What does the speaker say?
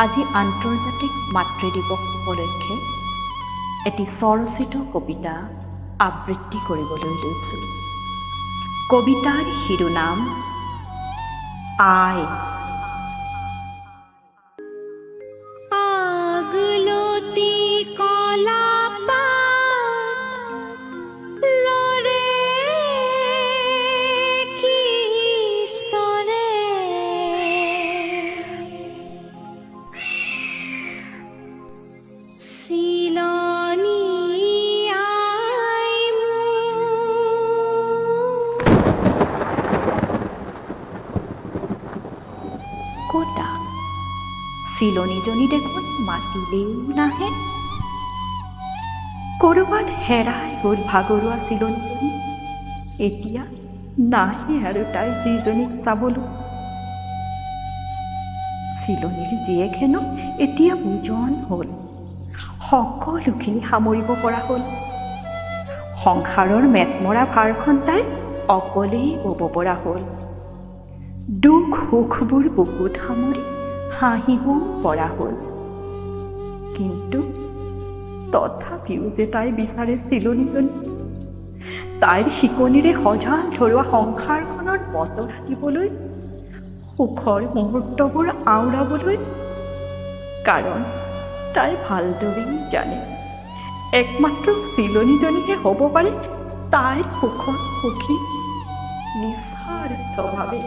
আজি আন্তৰ্জাতিক মাতৃ দিৱস উপলক্ষে এটি স্বৰচিত কবিতা আবৃত্তি কৰিবলৈ লৈছোঁ। কবিতাৰ শিৰোনাম আই। আগলতি কলা পাত লৰে কি চৰে, চিলনী আই মোৰ। ক'তা চিলনীজনী দেখোন মাতিলেও নাহে। ক'ৰবাত হেৰাই গ'ল ভাগৰুৱা চিলনীজনী। এতিয়া নাহে আৰু তাই যিজনীক চাবলৈ। চিলনীৰ জীয়েক হেনো এতিয়া বুজন হ'ল, সকলোখিনি সামৰিব পৰা হ'ল। সংসাৰৰ মেটমৰা ভাৰখন তাই অকলেই বব পৰা হ'ল। দুখ সুখবোৰ বুকুত সামৰি হাঁহিবও পৰা হ'ল। কিন্তু তথাপিও যে তাই বিচাৰে চিলনীজনী, তাইৰ শিকনিৰে সজাল ধৰোৱা সংসাৰখনৰ বতৰা দিবলৈ, সুখৰ মুহূৰ্তবোৰ আওৰাবলৈ। কাৰণ তাই ভালদৰেই জানে, একমাত্ৰ চিলনীজনীহে হ'ব পাৰে তাইৰ সুখত সুখী নিস্বাৰ্থভাৱে।